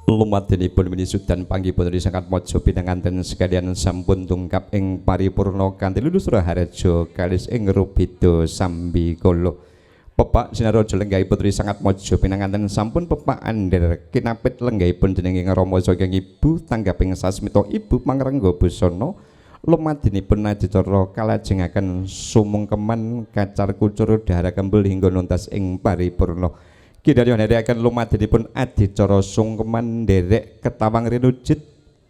Lumadenipun winisudan panggihipun sangat mojo pinanganten sekalian sampun tungkap ing paripurna kanthi lulus raharja kalis ing rubeda sambikala. Pepak sinaraja lenggahipun putri sangat mojo pinanganten sampun pepak ander kinapit lenggahipun dening Rama saking Ibu tanggaping sasmita Ibu mangrengga busana lumadenipun adicara kalajengaken sumungkeman kacar kucur dahara kembul hingga nuntas ing paripurna. Kidharya nderekaken lumadenipun adicara sungkeman nderek ketawang rinujit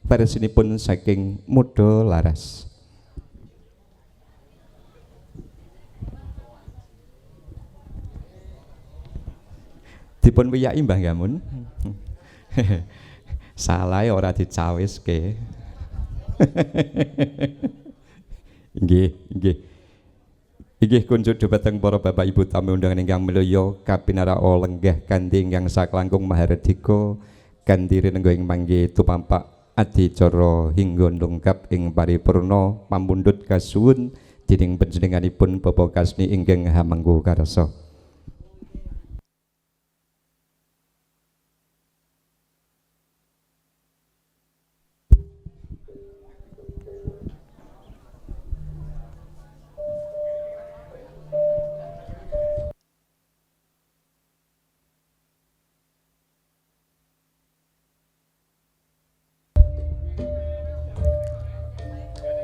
versinipun saking Muda Laras. Dipun wiyaki Mbah Gamun. Salah ora dicawiske. Nggih, nggih. Inggih kunjuk dhumateng para bapak ibu tamu undangan ingkang mulya kapinaraka lenggah kanthi ingkang saklangkung maharadika kanthi rinengga ing mangke tumampak adicara hingga ndungkap ing paripurna pamundhut kasuwun dening panjenenganipun Bapak Kasni ingkang hamengku karsa.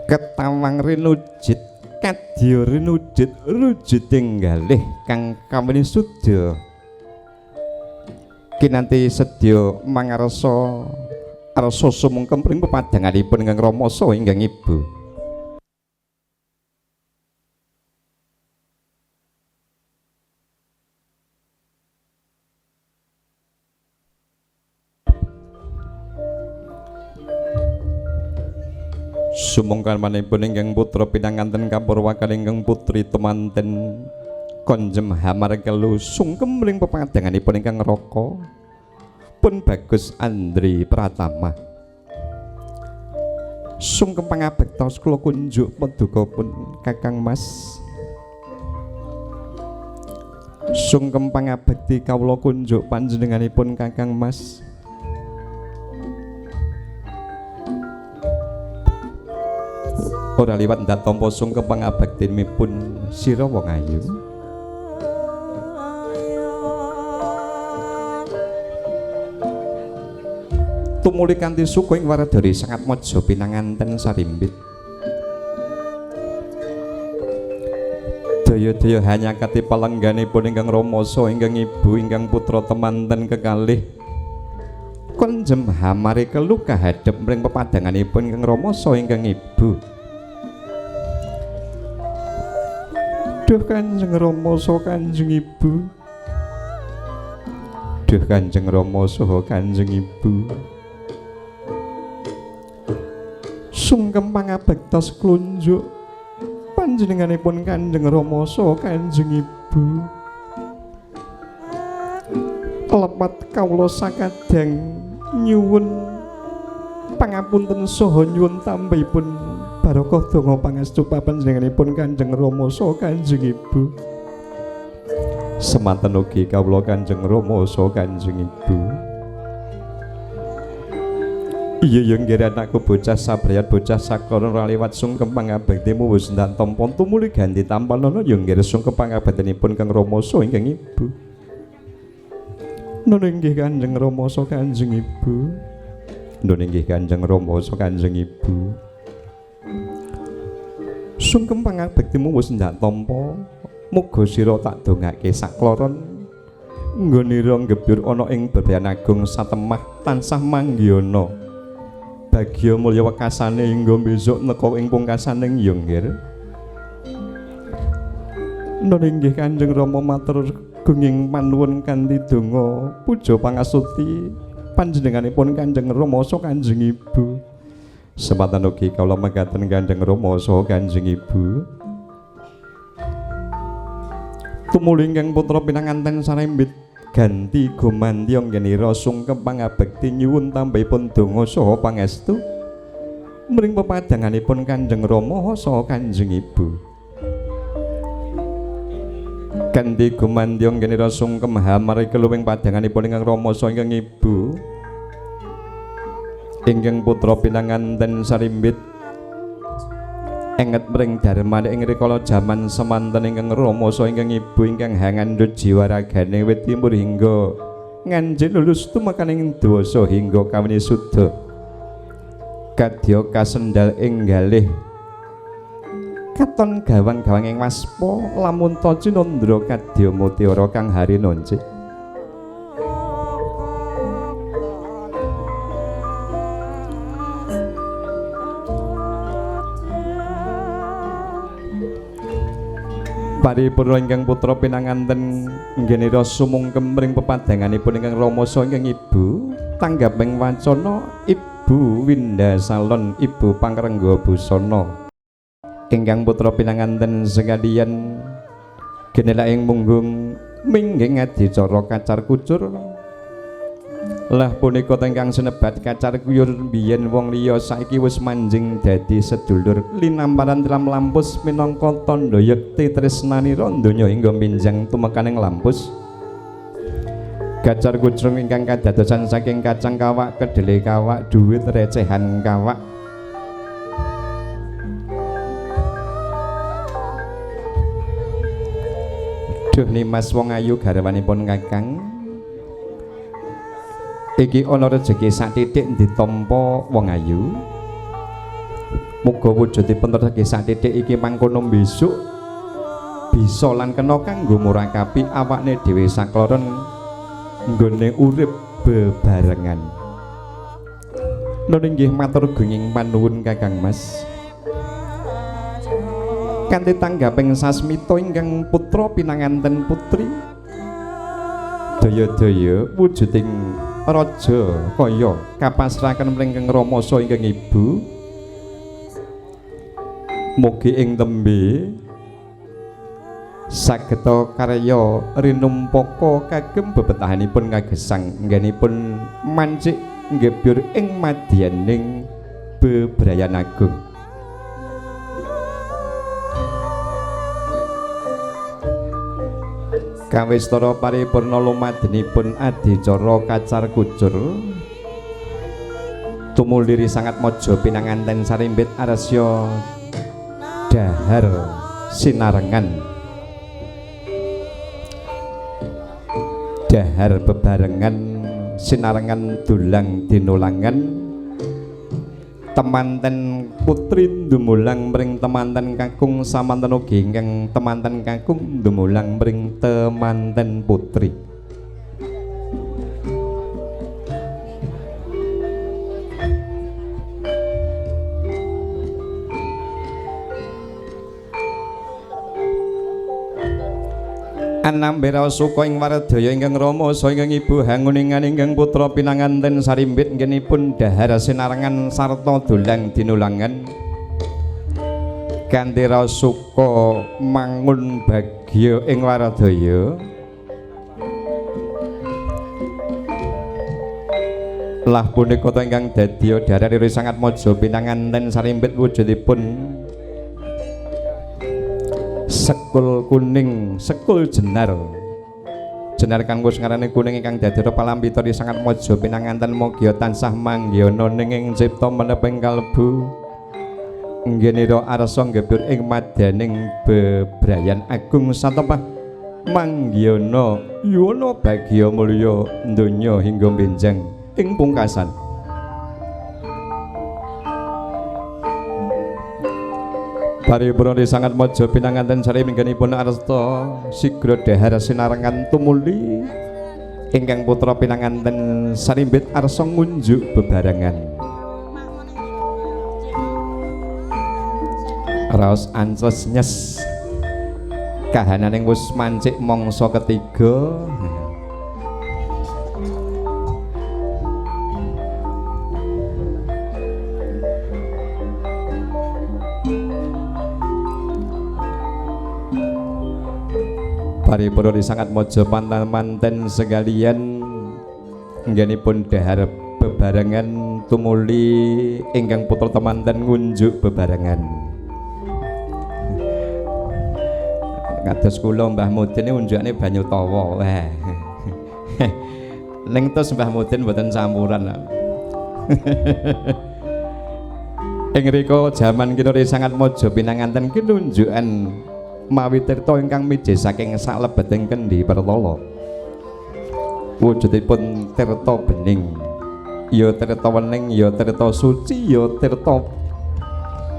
Ketawang rinujit kadya rinujit rujuting galih kang kaweni sudya kinanti sedya mangarsa arsa sumungkem ring pepadhanganipun ingkang rama saha ingkang ibu. Sumungkamanipun ingkang putra pinanganten kapurwakan ingkang putri temanten konjem hamar kelu sungkem ring pepadhanganipun ingkang raka pun Bagus Andri Pratama. Sungkem pangabektos kula kunjuk paduka pun Kakang Mas. Sungkem pangabekti kawula kunjuk panjenenganipun Kakang Mas. Ora liwat ndak tampa sungkem pangabektinipun sira wong ayu. Tumuli kanthi suka ing waradari sangat mojo pinanganten sarimbit. Daya-daya hanyakati palengganipun ingkang rama saha ingkang ibu ingkang putra temanten kekalih konjem hamare kelu kahadhep mring pepadhanganipun ingkang rama saha ingkang ibu. Duh Kanjeng Rama saha Kanjeng Ibu. Duh Kanjeng Rama saha Kanjeng Ibu. Sungkem pangabektos klunjuk panjenenganipun Kanjeng Rama saha Kanjeng Ibu. Lepat kawula sakadang nyuwun pangapunten saha nyuwun tambahipun barokah donga pangestu panjenenganipun Kanjeng Rama saha Kanjeng Ibu. Semanten ugi kawula Kanjeng Rama saha Kanjeng Ibu. Iya ya nggih anakku bocah sabrayat bocah sakloron ora liwat sungkem pangabektimu wis ndak tampa tumuli ganti tampanana ya nggih sungkem pangabektinipun Kang Rama saha ingkang Ibu. Nun inggih Kanjeng Rama saha Kanjeng Ibu. Nun inggih Kanjeng Rama saha Kanjeng Ibu. Sungkem pangabektimu wis ndak tampa, muga sira tak dongake sakloron nggonira nggebyur ana ing bebayan agung satemah tansah manggiyana. Bagya mulya wekasane hingga besok neka ing pungkasaning ya nggih. Nun inggih Kanjeng Rama matur gunging panuwun kanthi donga puja pangastuti panjenenganipun Kanjeng Rama saha Kanjeng Ibu. Semanten ugi kawula mekaten Kanjeng Rama saha Kanjeng Ibu. Tumuli ingkang putra pinanganten sarembit ganti gumanti anggenira sungkem pangabekti nyuwun tambahipun donga saha pangestu mring pepadhanganipun Kanjeng Rama saha Kanjeng Ibu. Ganti gumanti anggenira sungkem hamare keluwing padhanganipun ingkang Rama saha ingkang Ibu. Ingkang putra pinanganten sarimbit enget mring dharmane ing rikala jaman semanten ingkang rama saha ingkang ibu ingkang hangandhut jiwa ragane wit timur hingga nganjing lulus tumekaning dewasa hingga kawini suda kadya kasendal ing galih katon gawang-gawang ing waspa lamun ta cinandra kadya mutiara kang harinonce. Paripurna ingkang putra pinanganten nggenira sumungkem ring pepadhanganipun ingkang rama saha ingkang ibu tanggaping wacana Ibu Winda Salon Ibu Pangrengga Busana. Ingkang putra pinanganten sekalian genela ing munggung mingging adicara kacar kucur. Lah punika ingkang sinebat kacar kuyur biyen wong liya saiki wis manjing dadi sedulur linamparan tilam lampus minangka tandha yekti tresnanira donya hingga minjang tumekaning lampus. Kacar kucur ingkang kadadosan saking kacang kawak, kedele kawak, duit recehan kawak. Duh nimas wong ayu garwanipun kakang, iki ana rejeki satitik ditampa wong ayu. Muga wujudipun rejeki satitik iki mangkono besok bisa lan kena kanggo murakapi awakne dhewe sakloron nggone urip bebarengan. Nun inggih matur gunging panuwun Kakang Mas. Kanthi tanggaping sasmita ingkang putra pinanganten putri daya-daya wujuding raja kaya kapasrahaken mring Rama saha ingkang ibu. Mugi ing tembe sageta karya rinumpaka kagem bebetahanipun kagesang nggenipun mancik nggebyur ing madyaning bebrayan agung. Kawistara paripurna lumadenipun adicara kacar kucur tumuliri sangat maja pinanganten sarimbit arsya dahar sinarengan dahar bebarengan sinarengan dulang dinulangan temanten putri ndumulang mring temanten kakung samanten ugi ingkang temanten kakung ndumulang mring temanten putri. Anambera suka ing waradaya ingkang rama saha ingkang ibu hanguningan ingkang putra pinanganten sarimbit nggenipun dahar sinarengan sarta dolang dinulangan kanthi rasuka mangun bagya ing waradaya. Lah punika ingkang dadi dharar sangat maja pinanganten sarimbit wujudipun sekul kuning, sekul jenar. Jenar kang wis ngarane kuning ingkang dadi palampita di sangat maja pinanganten mogya tansah manggiyana ning ing cipta meneping kalbu. Nggenira arsa nggebyur ing madyaning bebrayan agung satepah manggiyana yuwana bagya mulya donya hingga benjang ing pungkasan. Paripurna sangat maja pinanganten sari mingganipun arsta sigra dahar sinarengan tumuli ingkang putra pinanganten sarimbit arsa ngunjuk bebarengan. Raos ancles nyes kahananing wis mancik mangsa ketiga. Paripurna sangat maja manten sekalian nggenipun dahar bebarengan tumuli ingkang putra temanten ngunjuk bebarengan. Kados kula Mbah Mudin unjukane banyu tawa. Wah. Ning tos Mbah Mudin mboten campuran. Ing rika jaman kinuri sangat mojo pinanganten kinunjukan mawi tirta ingkang mije saking salebeting kendi pertala. Wujudipun tirta bening, ya tirta wening, ya tirta suci, ya tirta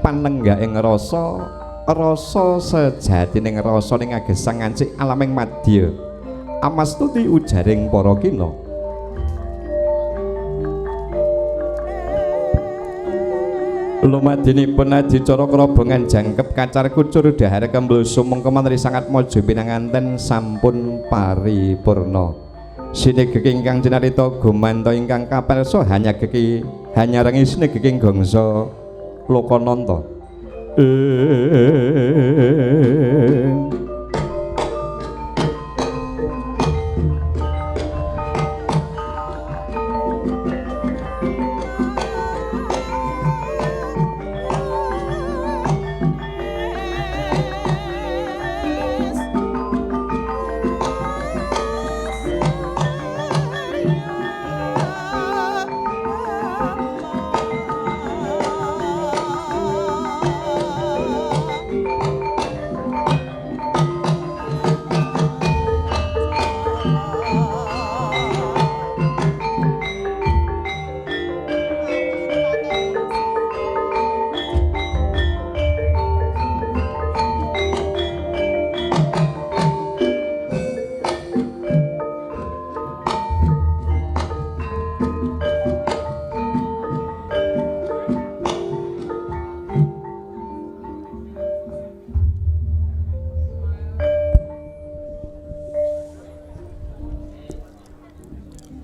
panenggaking rasa, rasa sejatining rasa ning agesang ngancik alaming madya. Amastuti ujaring para kina. Lumadinipun adicara krabongan jangkep kacar kucur dahar kembul sumengko mantri sangat mojo pinanganten sampun paripurna. Sinegek ingkang cinarita gumanto ingkang kapersa hanya geki hanyarengi sinegeking gangsa Lokananta.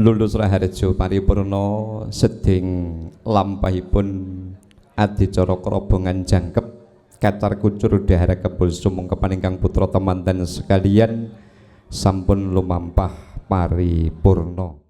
Lulus Raharjo paripurna seding lampahipun adicara krabongan jangkep kacar kucur dahar kebul sumungkepan ingkang putra temanten sekalian sampun lumampah paripurna.